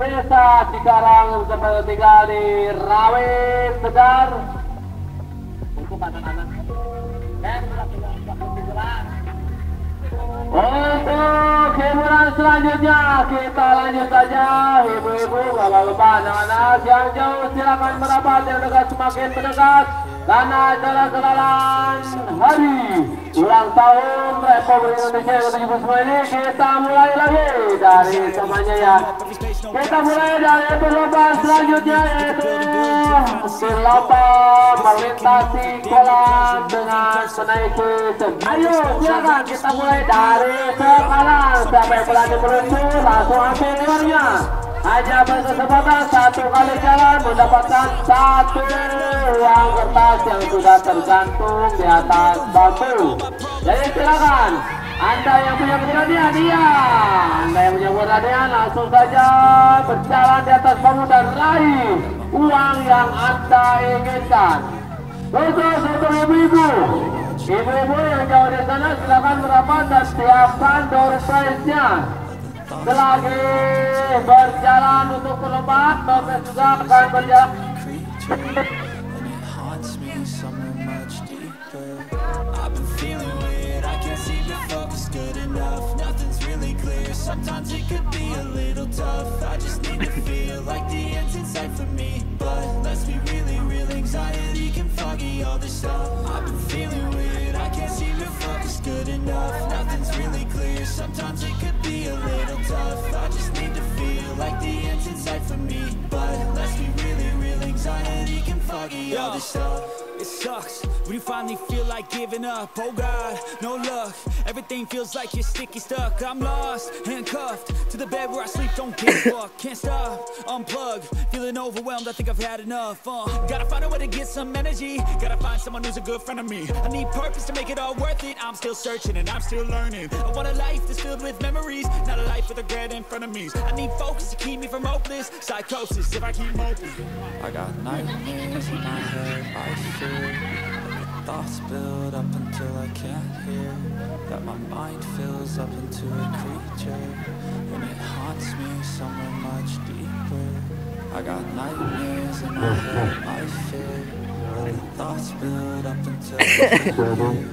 Desa Cikarang, tempat tinggal di Rawit Segar. Untuk anak-anak dan untuk hiburan selanjutnya kita lanjut saja. Ibu-ibu, bapak-bapak, anak-anak yang jauh silakan merapat, yang dekat semakin mendekat karena acara kenalan hari ulang tahun Republik Indonesia yang ke-79 ini kita mulai lagi dari semuanya ya. Kita mulai dari perlombaan selanjutnya, yaitu lomba melintasi kolam dengan menaiki. Ayo silakan kita mulai dari sekarang. Siapa yang berani meluncur langsung ambil uangnya. Hanya berkesempatan satu kali jalan mendapatkan satu uang kertas yang sudah tergantung di atas bambu. Jadi silakan Anda yang punya keberanian, iya, Anda yang punya keberanian langsung saja berjalan di atas bambu dan raih uang yang Anda inginkan. Khusus untuk ibu-ibu, ibu-ibu yang jauh di sana silakan merapat dan siapkan door prize-nya. Selagi berjalan untuk perlombaan, door juga akan berjalan. Sometimes it could be a little tough. I just need to feel like the end's in sight for me. But let's be really real, anxiety can foggy all this stuff. I've been feeling weird, I can't seem to focus good enough. Nothing's really clear, sometimes it could be a little tough. I just need to feel like the end's in sight for me. But let's be really real, anxiety can foggy all this stuff. It sucks when you finally feel like giving up. Oh God, no luck. Everything feels like you're sticky stuck. I'm lost, handcuffed to the bed where I sleep. Don't give a fuck, can't stop, unplug. Feeling overwhelmed, I think I've had enough. Gotta find a way to get some energy. Gotta find someone who's a good friend of me. I need purpose to make it all worth it. I'm still searching and I'm still learning. I want a life that's filled with memories, not a life with regret in front of me. I need focus to keep me from hopeless psychosis if I keep moping. I got nightmares in my head, I fear that the thoughts build up until I can't hear, that my mind fills up into a creature, and it haunts me somewhere much deeper. I got nightmares in my head, I fear that the thoughts build up until I can't hear,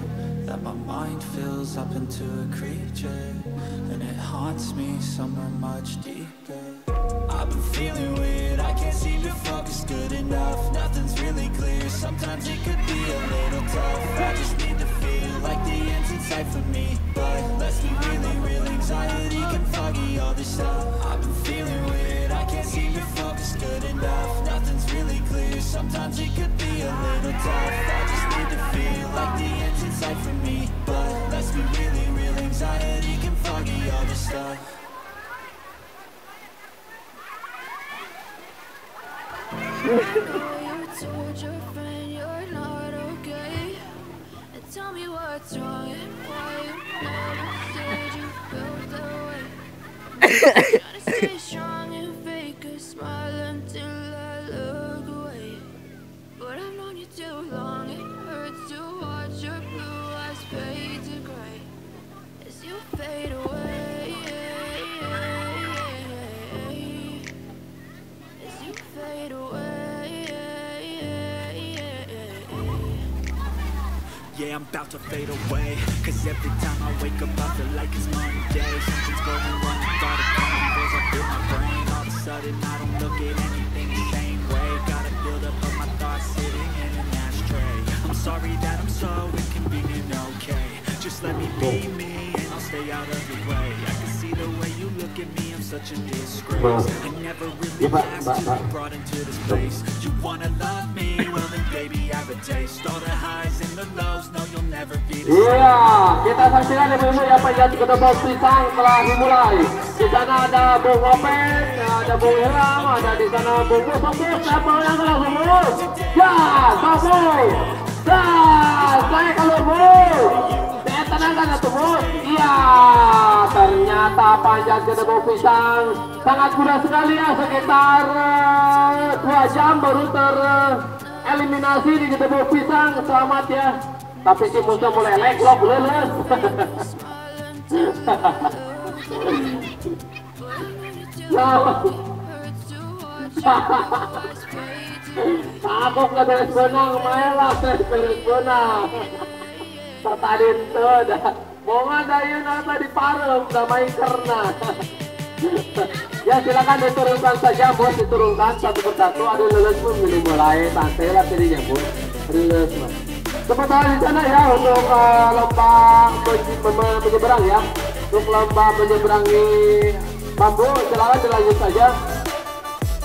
that my mind fills up into a creature, and it haunts me somewhere much deeper. I've been feeling weird, I can't seem to focus good enough. Nothing's really clear, sometimes it could be a little tough. I just need to feel like the end's in sight for me. But let's be really real, anxiety can foggy all this stuff. I've been feeling weird, I can't seem to focus good enough. Nothing's really clear, sometimes it could be a little tough. I just need to feel like the end's in sight for me. But let's be really real, anxiety can foggy all this stuff. I know you told your friend you're not okay, and tell me what's wrong and why you never said you felt that way. Trying to stay strong and fake a smile until I look away, but I've known you too long, it hurts to watch your blue eyes fade to gray as you fade away. As you fade away. Yeah, I'm about to fade away. Cause every time I wake up I feel like it's Monday. Something's going wrong with all the chemicals up in my brain. All of a sudden I don't look at anything the same way. Gotta build up of my thoughts sitting in an ashtray. I'm sorry that I'm so inconvenient, okay. Just let me be me and I'll stay out of your way. I can see the way you look at me, I'm such a disgrace. I never really asked to be brought into this place. You wanna love me? Well then baby I have a taste. All the highs and the lows, no you'll never be the same. Iya, kita saksikan ibu-ibu yang panjat gedebok pisang telah dimulai. Di sana ada Bung Opet, ada Bung Hiram, ada di sana Bung Bus. Siapa yang langsung mulus? Ya, Babu. Dah, saya kalau Bu. Saya tenangkan atau Bu. Iya, ternyata panjat gedebok pisang sangat mudah sekali ya, sekitar 2 jam baru tereliminasi di gedebok pisang. Selamat ya. Tapi si musuh mulai leklok lulus. Nah. Aku nggak beres benang, malah beres benang. Pertandingan tuh dah. Mau ngadain apa di parem, udah main karena. Ya silakan diturunkan saja bos, diturunkan satu persatu. Ada lulus pun belum mulai, santai lah jadinya bos. Lulus mah. Sementara di sana ya untuk lomba menyeberang ya. Untuk lomba menyeberangi bambu, silakan dilanjut saja.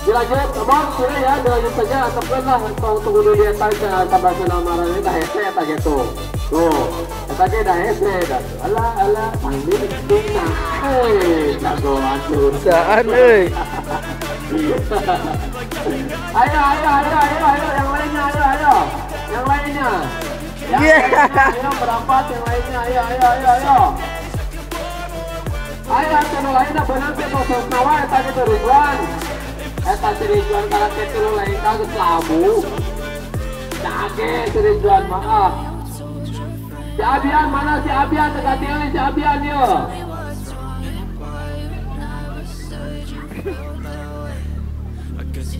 Dilanjut, mohon sudah ya, dilanjut saja. Ataupun lah tunggu dulu dia tanya tambah senang marah ini dah hese tak gitu. Tuh, tadi dah hese dah. Alah alah, panggil tinggal. Hei, jagoan susaan, hei. Ayo ayo ayo ayo ayo, yang lainnya ayo ayo, yang lainnya. Yang lainnya, ayo berempat yang lainnya, ayo ayo ayo ayo. Ayo, channel lainnya benar sih khusus nawa tadi tuh Ridwan. Eta si Ridwan kalau tilu lain kagak labu. Dage si Ridwan maaf. Si Abian mana si Abian dekat ini si Abian yo.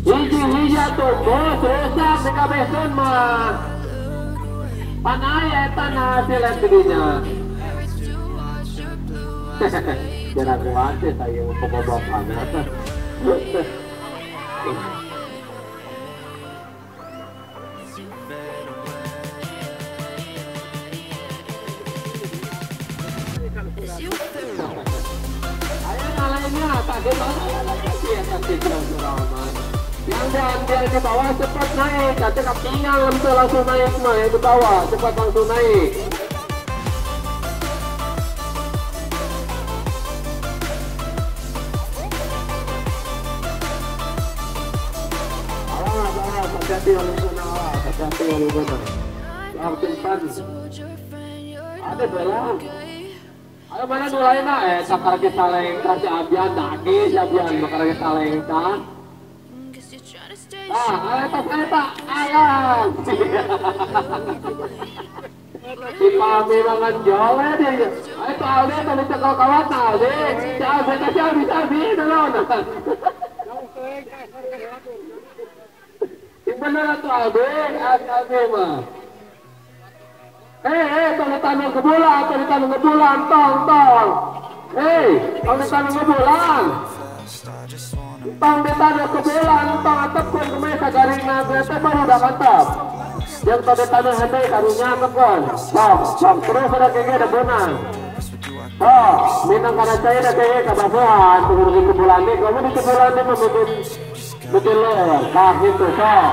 Hiji-hiji tuh bos rusak di kabesun mah. Panai eta na si lain didinya. Jaraguan sih saya pokok-pokokan. Ayo lainnya tak yang diambil di bawah cepat naik, nanti tinggal langsung naik mah yang di bawah cepat langsung naik. Ada bola. Ayo mana dulu lainnya? Sakar kita lengkar si Abian, dagi si Abian, bakar kita lengkar. Ah, ayo tak, ayo. Si Pami mangan jole dia. Ayo tuh Alde, tadi cekal kawat Alde. Si Alde, si Albi, si Albi, nolong. Bener tuh Albe, Albe mah. Tong ditanam ke bulan, tong ditanam ke bulan, tong, tong. Tong ditanam ke bulan. Tong ditanam ke bulan, tong atepkeun kumaha sagaring naga teh baru udah mantap. Yang tong ditanam hade karunya atepkeun. Tong, tong terus ada kege ada benang. Tong, minang kana cai ada kege kabasohan, tunggu di bulan deh, kamu di bulan deh mah bikin bikin leher, nah gitu, tong.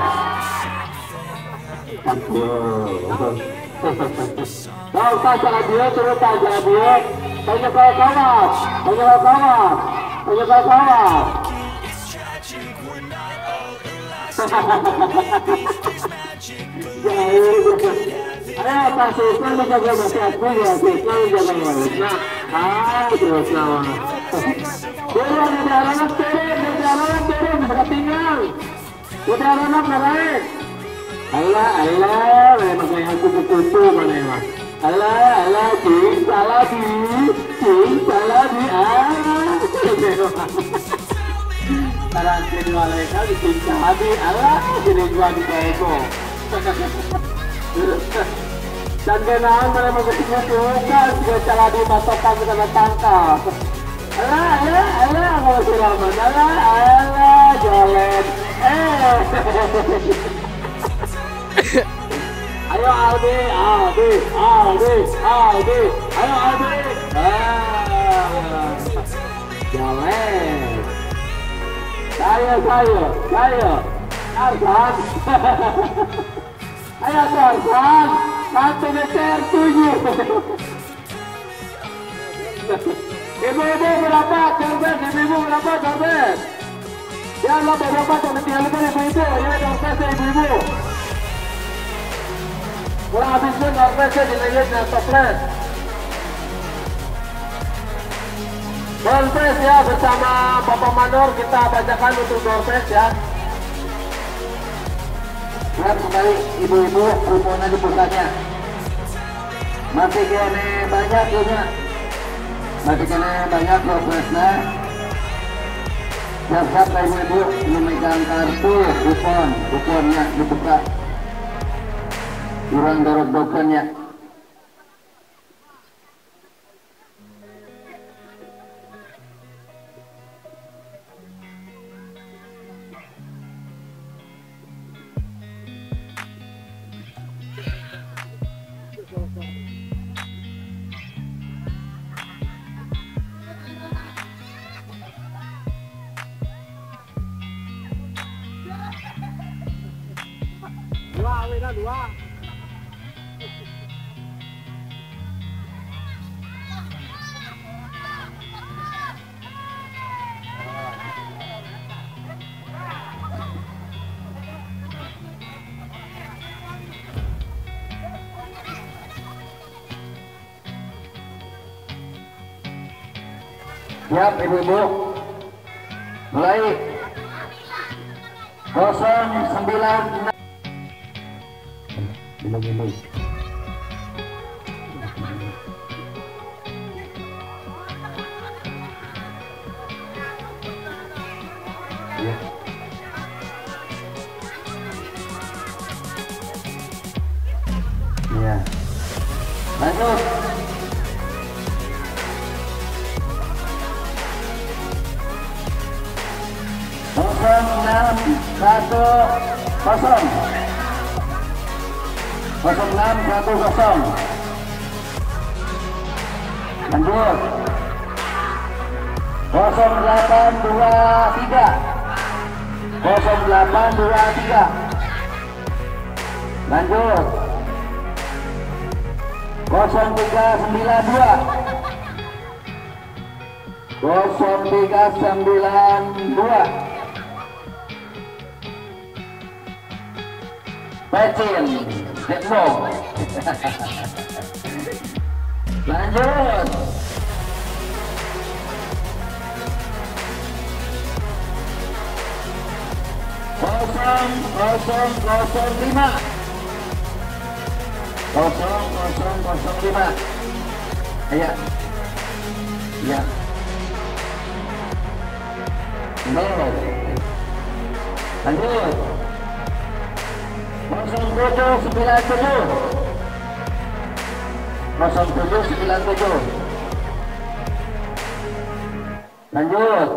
Kau tak salah dia, terus tak salah dia. Tanya kau kawat, tanya kau kawat, tanya kau kawat. Ayo, tak susah menjaga masih aku ya, susah menjaga manusia. Ah, terus nama. Turun di dalam turun, di dalam turun, bisa tinggal. Di dalam naik. Allah, Allah, memang kayak kupu-kupu mana ya mas? Allah, Allah, cinta lagi, ah, Tarang kedua mereka dicinta lagi, Allah, jadi dua di bawah. Dan kenaan mana mengetiknya bukan juga cara dipatokan karena tangkap. Allah, Allah, Allah, kalau siraman, Allah, Allah, jolet, Ayo Aldi, Aldi, Aldi, Aldi, ayo Aldi. Jalan. Saya, saya, Arsan. Ayo Arsan, 1 meter 7. Ibu-ibu berapa? Dompet, ibu-ibu berapa? Dompet. Ya Allah berapa? Dompet ibu-ibu, ya dompet ibu-ibu. Kurang habis pun dompetnya dilayani toples. Dompet ya bersama Bapak Manor kita bacakan untuk dompet ya. Lihat kembali ibu-ibu kerumunan di pusatnya. Masih kene banyak ya. Masih kene banyak dompetnya. Siap-siap ibu-ibu memegang kartu kupon, kuponnya dibuka. Kurang dorok-dokannya. Dua. Siap ibu-ibu, mulai 096. Belum. Ya. Ya. Lanjut. 0610. 0610. Lanjut. 0823. 0823. Lanjut. 0392. 0392. Pecin. Detmo. Lanjut. 0005. 0005. Ayo. Ya. Nol. Lanjut. 0797. 0797. Lanjut.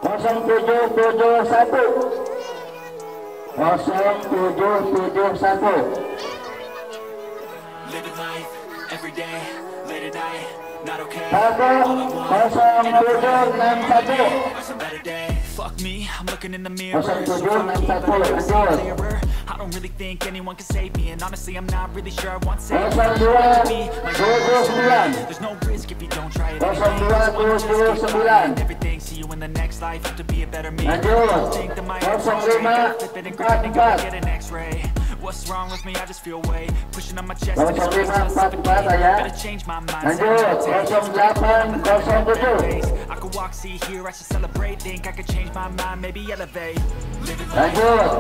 0771. 0771. Living life every day, late at night, not okay. 0761. Fuck me, I'm looking in the mirror. So funky, but I never see clearer. I don't really think anyone can save me, and honestly, I'm not really sure I want saving. There's no risk if you don't try it. Everything, see you in the next life, have to be a better me. Don't think that my head's on straight, gotta flip it and grip it and gotta get an x-ray. What's wrong with me? I just feel weight pushing on my chest and it's squeezed till I suffocate. Better change my mindset. I could walk, see, hear, I should celebrate. Think I could change my mind, maybe elevate. Living life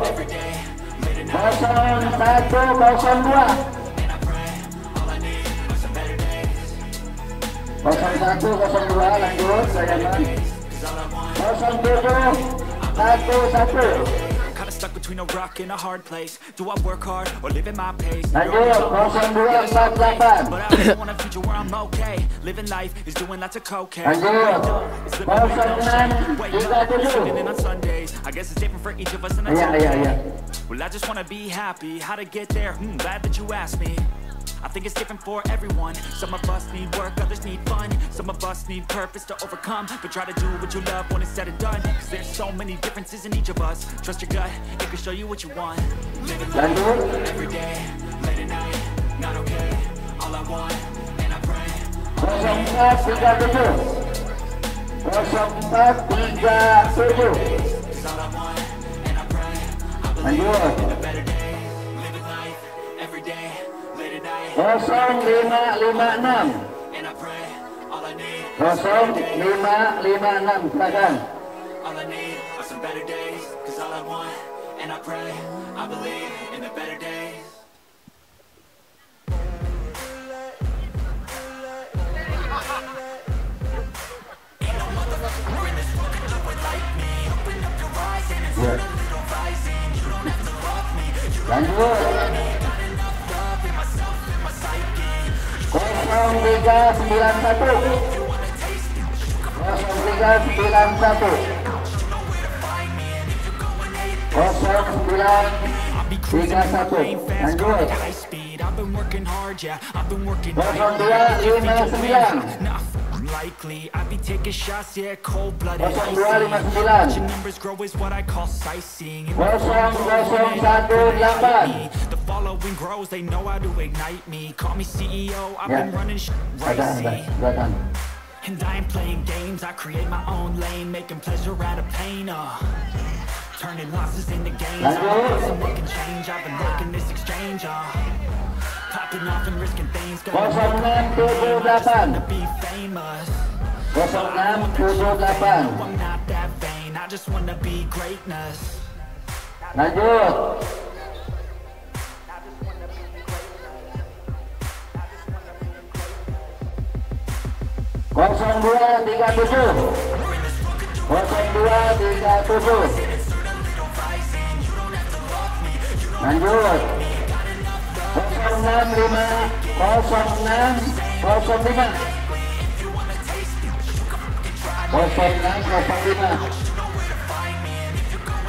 every day, late at night. 0102. And I pray, all I need are some better days. 0102 lanjut saya 0711. Stuck between a rock and a hard place. Do I work hard or live at my pace? Lanjut 0248. But I also want a future where I'm okay. Living life is doing lots of cocaine. Lanjut 0637. 0637. On Sundays, I guess it's different for each of us, and that's okay. Well, I just wanna be happy. How to get there? Glad that you asked me. I think it's different for everyone. Some of us need work, others need fun. Some of us need purpose to overcome. But try to do what you love when it's said and done. Cause there's so many differences in each of us. Trust your gut, it can show you what you want. Living life every day, late at night, not okay. All I want, and I pray. 0437. 0437. Cause all I want, and I pray. I believe in a better day. Living life every day. 0556. 0556, silakan. All I need are some better days, cause all I want, and I pray, I believe in the better days. Ya. Lanjut. 0391 0391 0931. Lanjut. 0259 Likely I'd be taking shots, yeah, cold-blooded. 0259 Numbers grow is what I call sightseeing. 0018. The following grows, they know how to ignite me. Call me CEO, I've been running right. And I ain't playing games, I create my own lane, making pleasure out of pain. Turning losses into gains. I'm making change, I've been working this exchange. Popping off and risking things. 0678 Be famous. 0678. I'm not that vain, I just wanna be greatness. Lanjut. 0237 0237. Lanjut. 065 0605 0605.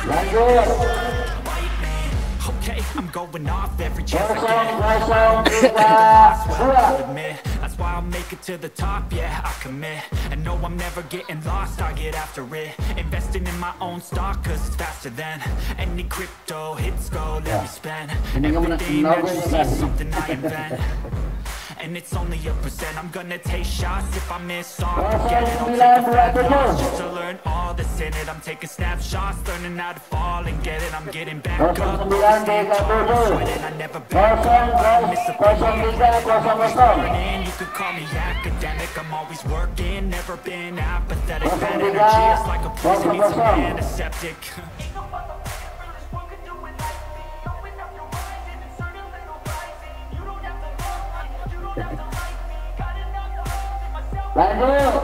Lanjut. Okay, I'm going off every chance I get. 0032. That's why I'll make it to the top, yeah, I commit. And no, I'm never getting lost, I get after it. Investing in my own stock, cause it's faster than any crypto hits go, let me spend. Everything that you see is something I invent. And it's only a percent, I'm gonna take shots if I miss all. Forget it, I'll take a fat loss just to learn all that's in it. I'm taking snapshots, learning how to fall and get it. I'm getting back up, always stand tall, I'm sweating, I never back up. I don't miss a thing, I'm always learning. You could call me academic, I'm always working, never been apathetic. Bad energy is like a poison, needs some antiseptic. Lanjut.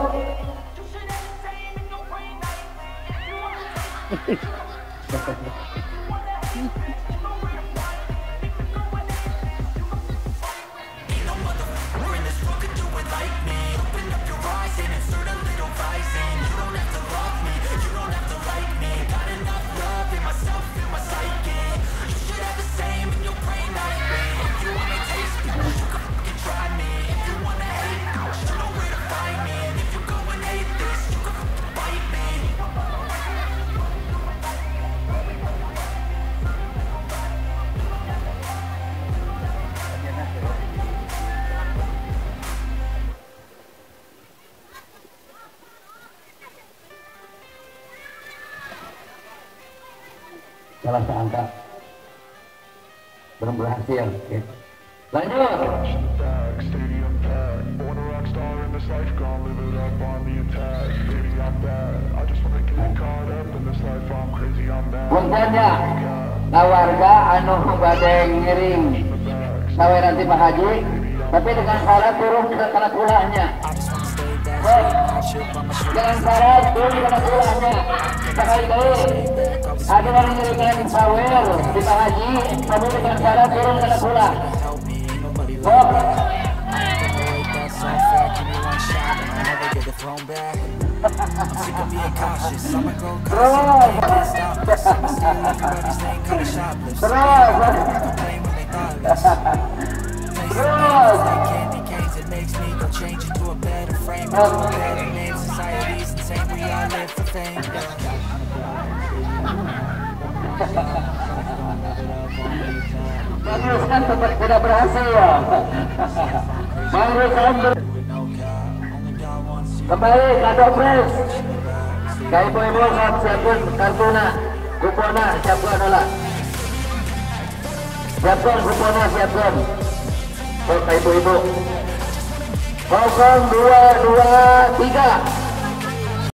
Salah seangka belum berhasil ya. Lanjut. Puntennya nah warga anu bade ngiring sawe nanti Pak Haji, tapi dengan syarat turun ke karena kulahnya. Dengan syarat turun karena kulahnya. Sekali kali ada orang ngiringan sawer di Pak Haji, tapi dengan syarat turun karena kulah. Barusan tidak berhasil. Barusan kembali kado pres. Ka ibu-ibu siapkan kartuna, kupona siapkan lah. Siapkan kupona siapkan. Ka ibu-ibu. 0223.